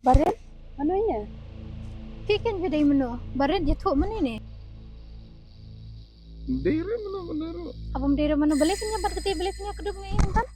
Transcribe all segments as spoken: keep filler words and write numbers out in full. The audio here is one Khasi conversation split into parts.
Barit, mano ïa? Phi kein phi dei mano? Barit ïathuh mano ne? Dei re mano mano ruh. Haba ym dei re mano, balei phin ïa bat kti, balei phin ïa kdup ngi ïa kan?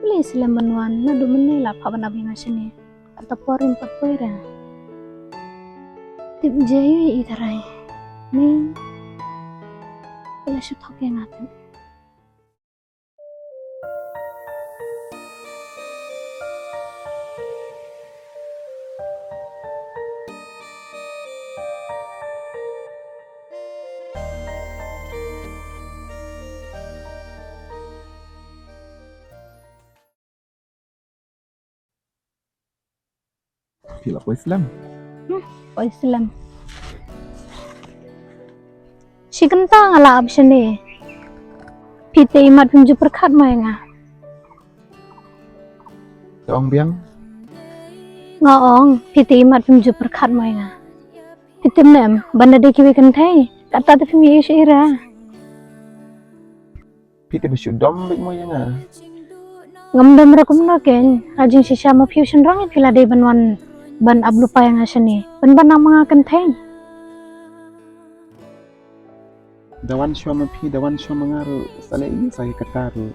Balei slem ban wan, naduh mynne la phah ban ap ïa nga shane. Katta por ym pat poi re. Tip jai ïa i tharai. Ni. Ila shu thok ïa nga tip. Phi la poi slem? Hmm, poi slem. Shi kynta nga la ap shane. Phi te imat phim ju pyrkhat mo ïa nga. Te ong biang? Nga ong, phi te imat phim ju pyrkhat mo ïa nga. Phi te mem, ban da dei kiwei kynthei. Katta te phim ïa shu ira. Phi te ba shu dom beit mo ïa nga. Ngam dom re kumno kein, ha jingshisha ma phi u shynrang phi la dei ban wan ban ap lypa ïa nga shane. Ban ban nang ma nga kynthei. Da wan shuwa ma phi, da wan shuwa ma nga ruh, sa leh ïa sa ïa kata ruh.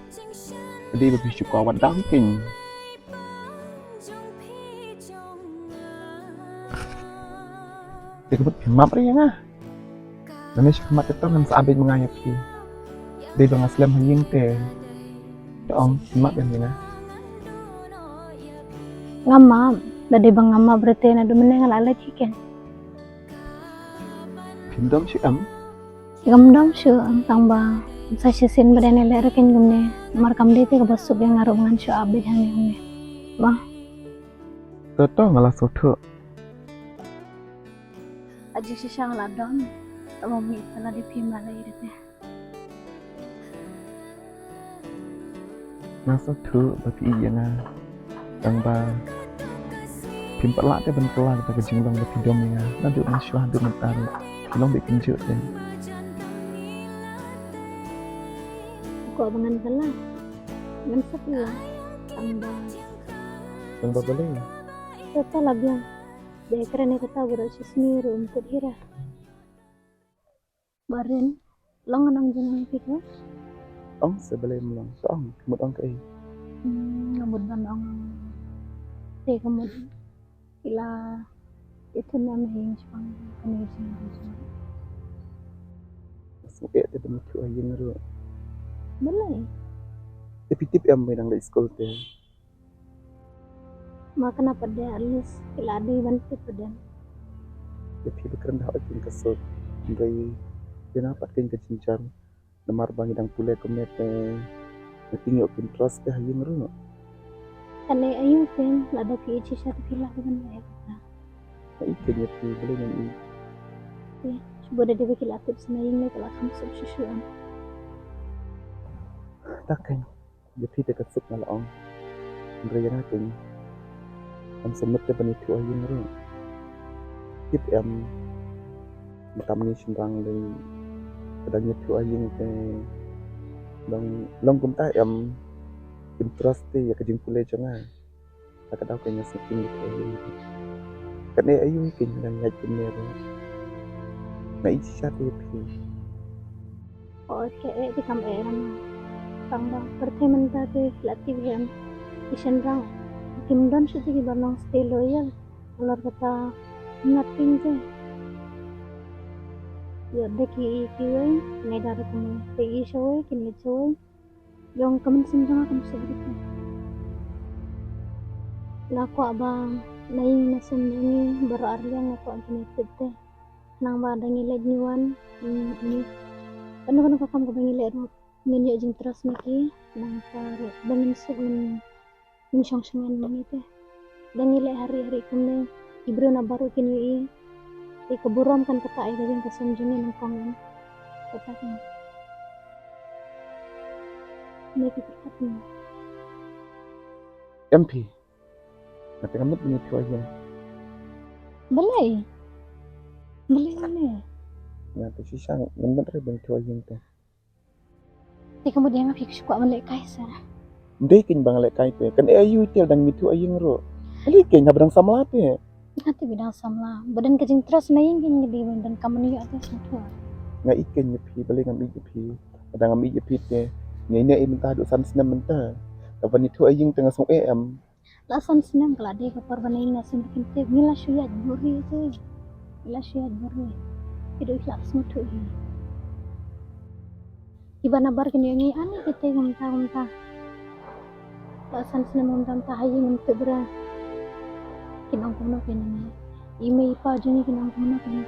Ka dei ba phi shu kwah wat dang kein. Te ka mut phi map re ïa nga. Lane sha khmat te to ngan sa ap beit ma nga ïa phi. Dei ba nga slem ha ïing te. Te ong phi map ïa nga. Ngam map, da dei ba ngam map re te naduh mynne nga la leit hi kein. Phim dom shuh em? Ngam dom shuh em, tang ba sa shisien ba dei ne leh re kein kumne. Mar kam dei te kaba suk ïa nga ruh ngan shu ap beit hangne kumne. Ba. To to nga la sngewthuh. Ha jingshisha nga la dom. Tang ba mih pala dei phim la leh ïa te. Nga sngewthuh ba phi ïeit ïa nga. Tang ba phim pat lah te ban kylla kata ka jinglong ba phi dom ïa nga. Naduh mynshuwa haduh mynta ruh phi long beit kumjuh te. Ko ba ngan kylla. Ngan sa kylla. Tang ba. Tang ba balei? Kata la biang. Dei kren ïa kata baroh shisngi ruh ym kut ira. Barit, long ngan ong jingong phi ko? Ong se balei ym long, to ong, mut ong kaei? Hmm, nga mut ban ong. Te ka mut phi la ïathuh ne em ha ïing shaphang kane ka jingong jong nga? Nga sngewbha te ban ïathuh ha ïing ruh. Balei? Te phi tip em ba nang leit skul te. Ma kane pat de at least phi la dei ban tip pat de. Te phi ba kren da hok ïa ka suk. Hynrei ïa nga pat kein ka jynjar. Namar ba ngi dang pule kumne te nga tieng ïoh kim trust te ha ïing ruh. Kane aïu kein lada phi ïeit shisha te phi lah ban leh kata. Nga ïeit kein ïa phi balei ngam ïeit. Te shu ba da dei ba ki la tip sa na ïing ne ka la kham suk shuh shuh em. Ta kein. Ïa phi te ka suk nga la ong. Hynrei ïa nga kein. Ngam sngewmut te ban ïathuh ha ïing ruh. Tip em. Ba kam ngi shynrang lei. Ka dang ïathuh ha ïing te. Dang long kumta em. Kim trust te ïa ka jingpule jong nga. Ka daw kein nga sngewthuh ïa phi. Kane aïu kein nga ïaid kumne ruh. Nga ïeit shisha te ïa phi. Hooid, ka eh te kam eh ram. Tang ba pyrthei mynta te la tip hi em. Ki shynrang kim don shuh te kiba long stay loyal. Halor kata nga tieng te. Ïa da ki ïeit kiwei, nga da da kumne. Te ïeit shawei, kin ïeit shawei. Jong ka mynsiem jong nga kam suk ruh. Nga kwah ba na ïing na sem jong ngi baroh arliang nga kwah ba kin ïa tip te. Nang ba da ngi leit ngi wan, mm, ngi, kano kano ka kam kaba ngi leh ruh ngin ïoh jingtrust na ki, nangta ruh ba ngin suk ngin, ngin shong shongshit ma ngi te. Da ngi leh hari hari kumne, ki briew na baroh kin ïohi. Te ka burom kan ktah ïa ka jingkasem jong ngi nyngkong em. Kata kan. Ne ki kyrpad ne. Em phi. Nga te ngam mut ban ïathuh ïing. Balei? Balei ne? Nga te shisha ngam mut re ban ïathuh ïing te. Te ka mut ïa nga phi kwah ban lehkai sa. Dei kein ba nga lehkai te. Kan eh aïu te dang ïathuh ïing ruh. Balei kein haba dang samla te. Nga te ba dang samla. Ba don ka jingtrust na ïing kein ngi dei ban don ka mane ïa te sngewthuh. Nga ïeit kein ïa phi, balei ngam ïeit ïa phi. Ba dang ngam ïeit ïa phi te. Nga ïeit ïa mynta haduh san snem mynta. Te ban ïathuh ïing te nga sngew eh em. La san snem ka la dei ka por ba ngi na sngewthuh te ngi la shu ïaid buhrieh te. Ngi la shu ïaid buhrieh. Ki dei ki la sngewthuh hi. Kiba nabar kin ïa ngi ani kite kumta kumta. La san snem kumta kumta ha ïing ngam tip re. Kin ong kumno kein ïa ngi. I mei i pa jong ngi kin ong kumno kein.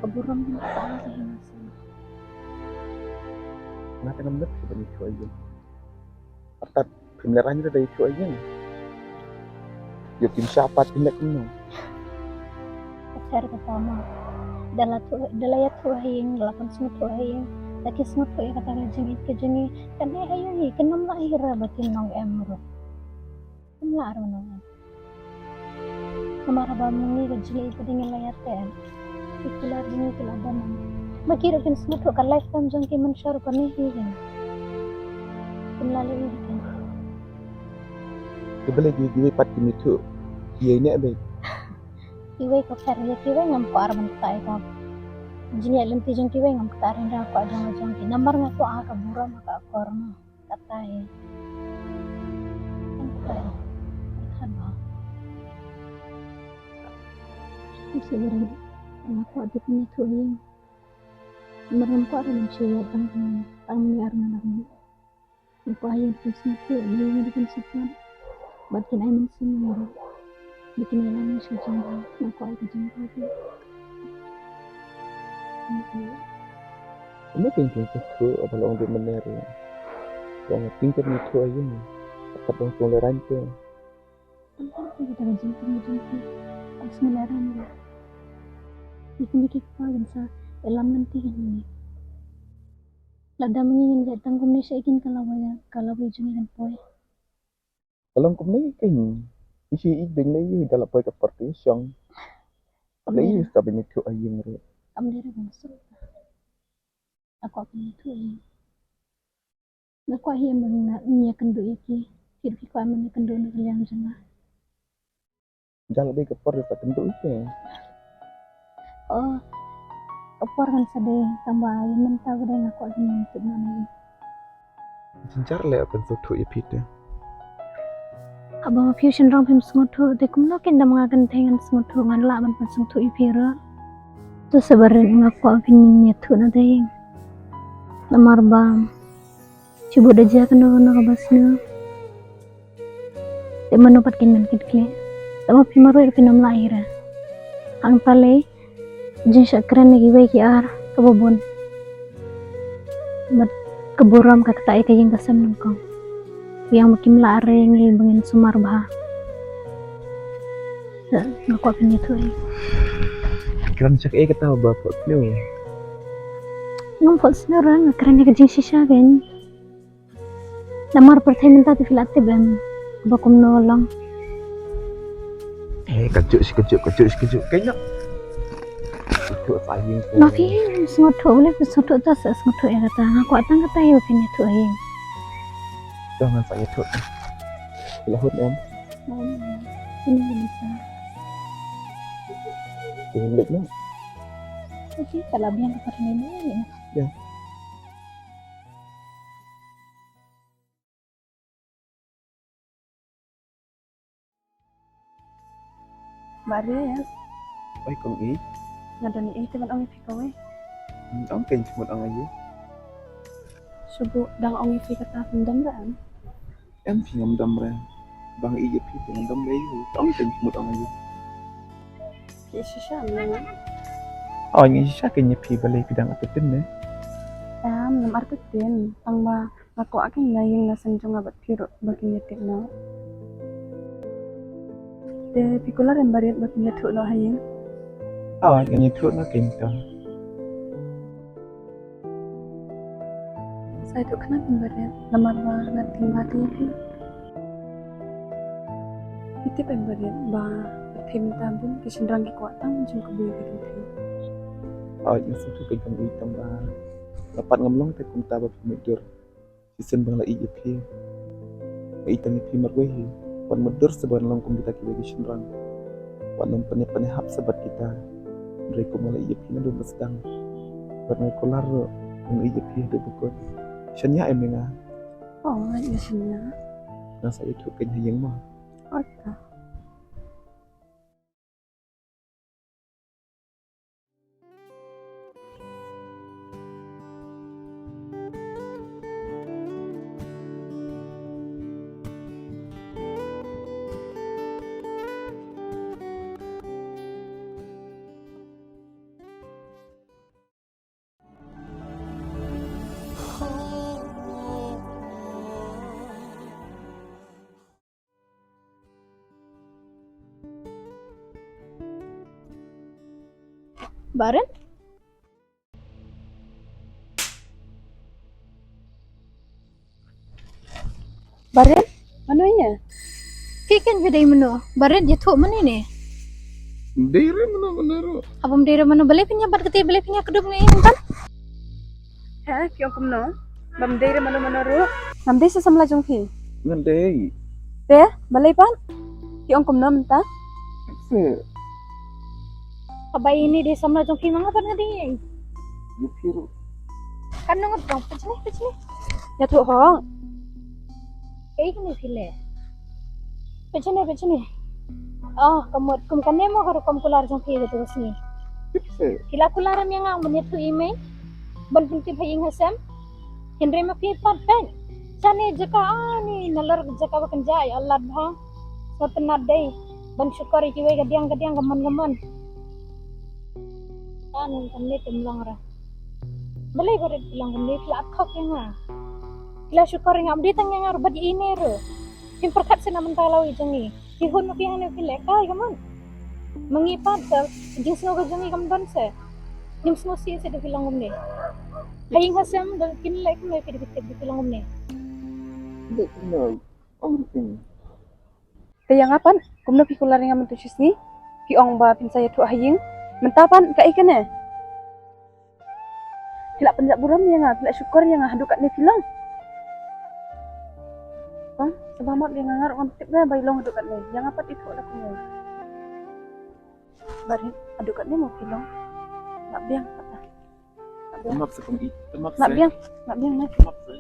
Ka burom kin ktah ïa ngi. Nga te ngam mut ban ïathuh ïing. Artat phim lehrain te da ïathuh ïing. Ïoh phim shah pat phim leh kumno. Ka pher kata ma. Da la thuh, da la ïathuh ïing, da la pynsngewthuh ïing. Da ki sngewthuh ïa kata ka jingïeit ka jong ngi. Kan eh aïu hi, kan ym lah hi re ba kin ong em ruh. Ym lah ruh nong em. Namar haba ma ngi ka jingïeit ba dei ngi la ïathuh. Ki kular jong ngi ki la don. Ba ki ruh kin sngewthuh ka lifetime jong ki mynshuwa ruh kane hi hi. Kin la leh hi hi. Te balei ki, kiwei pat kim ïathuh. Ki ïa ne beit. Kiwei ka pher ïa kiwei ngam kwah ban ktah ïa ka. Jingïaid lynti jong kiwei ngam ktah, hynrei nga kwah jong nga jong ki. Namar nga kwah ha ka burom ha ka akor ma. Katai. Katai. Katai ba. Usi beri. Nga kwah dei pynïathuh ïing. Namar ngam kwah ruh ban shu ïaid tang, tang mane ar ngan ar ngan. Nga kwah ïing phin sngewthuh, ïing dei phin sngewthuh. Bad kin ai mynsiem ïa ngi ruh. Ba kin ïalam ïa sha jingbha, nga kwah ïa ka jingbha ruh. Kumno kein phin sngewthuh haba la ong dei mynne ruh. Ong tieng kim ïathuh ïa ngi. Kat ba ong tang lehrain te. Tang tang te kita ka jingthoh jong phi. Ong sngewlehrain ruh. Ïa kine ki kpa kin sa ïalam lynti ïa ngi. Lada ma ngi ngin ïaid tang kumne shaei kein ka lawei, ka lawei jong ngi kan poi. Ka long kumne kein. Ishi ïeit beiñ lei ïa da la poi ka por te shong. Lei ïa sa beiñ ïathuh ïing ruh. Kam dei re bang suk. Nga kwah pynïathuh ïing. Nga kwah hi em ba ngi ïakynduh ïa ki. Ki ruh ki kwah ban ïakynduh na ka liang jong nga. Jal dei ka por sa kynduh ïa ki. Oh, ka por kan sa dei, tang ba ïa mynta ba dei nga kwah ban ïathuh na ïing. Jynjar leh ban sngewthuh ïa phi te. Haba ma phi u shynrang phim sngewthuh te kumno kein da ma nga kynthei ngan sngewthuh, ngan lah ban pynsngewthuh ïa phi ruh. Te sa barit nga kwah phin ïathuh na te ïing. Namar ba shu bud da jia kano kano kaba sniew. Te mano pat kin myn kit kli. Te ma phi marwei ruh phin ym lah hi re. Hangta lei jingshah kren na kiwei ki ar kaba bun. Bad ka burom ka ktah ïa ka ïing ka sem nyngkong. Biang ba kim lah re ngi ba ngin sumar bha. Te nga kwah phin ïathuh ïa. Kren sha kaei kata ba phohsniew? Ngam phohsniew re, nga kren ïa ka jingshisha kein. Namar pyrthei mynta te phi la tip em ba kumno long. Eh, kajuh shi kajuh, kajuh shi kajuh. Kein noh. Ïathuh sa ïing. Noh phi sngewthuh, balei phi sngewthuh, to sa sngewthuh ïa kata. Nga kwah tang kata ïa phi ïathuh ïing. To ngan sa ïathuh. Phi la hun em? Phi leit noh. Okey, ka la biang ka pyrthei mynta. Ïa. Maria, ïa. Oi, kong i. Nga don ei te ban ong ïa phi kawei. Ong kein phi ban ong ïa. Shu buh dang ong ïa phi kata, phim dom re em? Em phi, ngam dom re. Ba nga ïeit ïa phi te ngan dom lei ïa u. Tang te mut ong ïa u. Phi shisha ne? Oh, nga shisha kein ïa phi, balei phi dang artatien ne? Em, ngam artatien. Tang ba nga kwah kein na ïing na sem jong nga bad phi ruh ba kin ïatip noh. Te phi kular em Barit ba kin ïathuh noh ha ïing? Oh, ngan ïathuh noh kein to. Sa ïathuh khnang em Barit, namar ba nga tieng bha ïa phi. Phi tip em Barit ba pyrthei mynta bun ki shynrang ki kwah tang jingkyrkhu ïa ki lynti. Oh, nga sngewthuh kein, tang ba nga pat ngam long te kumta ba phi mutdur. Shisien ba nga la ïeit ïa phi. Nga ïeit tang ïa phi marwei hi. Wat mutdur sa ban long kum kita kiwei ki shynrang. Wat nym pynïap pynïahap sa bad kita. Hynrei kum nga la ïeit ïa phi naduh ba sdang. Bad nga kular ruh ba nga ïeit ïa phi haduh ba kut. Shaniah em ïa nga? Oh, nga shaniah. Nga sa ïathuh kein ha ïing mo. Okay. Barit? Barit? Mano ine? Phi kein phi dei mano? Barit, ïathuh mano ine? Dei re mano mano ruh. Haba ym dei re mano, balei phin ïa bat kti, balei phin ïa kdup ngi mynta? He, phi ong kumno? Bym dei re mano mano ruh. Ngam dei sa samla jong phi. Ngan dei. Te, balei pat? Phi ong kumno mynta? Se. Haba ine dei samla jong phi, ma nga pat nga dei. Ïa phi ruh. Kan nang ngat pachne pachne. Ïathuh hok. Kaei kane phi leh? Pachne pachne. Oh, ka mut kum kane mo ka rukom kular jong phi ha katu ka sngi. Phi la kular em ïa nga ban ïathuh ïa mei ban pyntip ha ïing ha sem? Hynrei ma phi pat peit shane jaka, ani nalor jaka ba kynjah ïa lad bha. Sngewtynnat dei ban shukor ïa kiwei ka diang ka diang, ka mon ka mon. Ani kane te ym long re. Balei Barit phi long kumne, phi la khop ïa nga. Phi la shukor ïa nga, ym dei tang ïa nga ruh bad ïa ine ruh. Phim pyrkhat seh na bynta lawei jong ngi. Phi hun ma phi hangne phi lehkai ka mut. Ma ngi pat ka jingsngew ka jong ngi kam don seh. Ngim sngewsih seh da phi long kumne. Ha ïing ha sem da kin leh kumne phi da phi tip da phi long kumne. Leh kumne. Ong ruh kumne. Te ïa nga pat, kumno phi kular ïa nga mynta shisngi? Phi ong ba phin sa ïathuh ha ïing. Mynta pat kaei kane? Phi la pynjah burom ïa nga, phi la shukor ïa nga, haduh katne phi long. Ong, sngewbha map ïa nga, nga ruh ngam tip re ba i long haduh katne. Ïa nga pat ithuh la kumne. Barit, haduh katne mo phi long. Nga biang pat. Nga biang. Map sa kong i, map sa. Nga biang, nga biang ne. Map sa.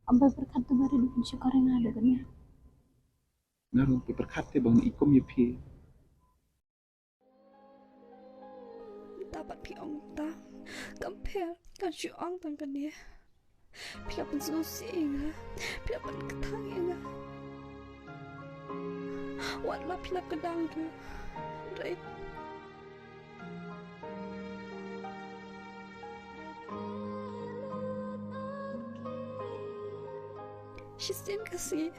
Ym pyrkhat tu Barit, pynshukor ïa nga haduh katne. Nga ruh ym pyrkhat te ba ngan i kum ïa phi. Mynta pat phi ong ta kam pher, kan shu ong tang kane. Phi la pynsngewsih ïa nga, phi la pynkthang ïa nga. Wat la phi la kdang ruh. Hynrei shisien ka sngi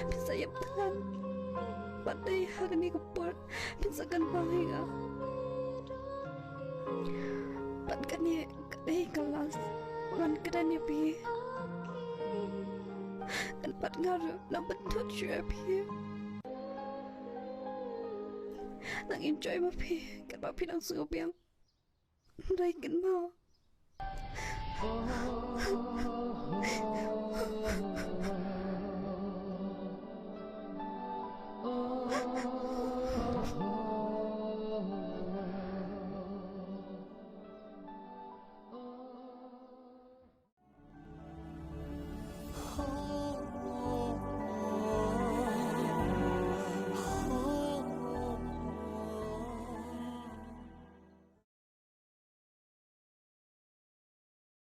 phin sa ïap thngan. Bad dei ha kane ka por phin sa kynmaw ïa nga. Bad kane ka dei ka last ba ngan kren ïa phi. Ngan pat nga ruh nang pynthut shuh ïa phi. Nang enjoy ma phi katba phi nang sngewbiang. Hynrei kynmaw.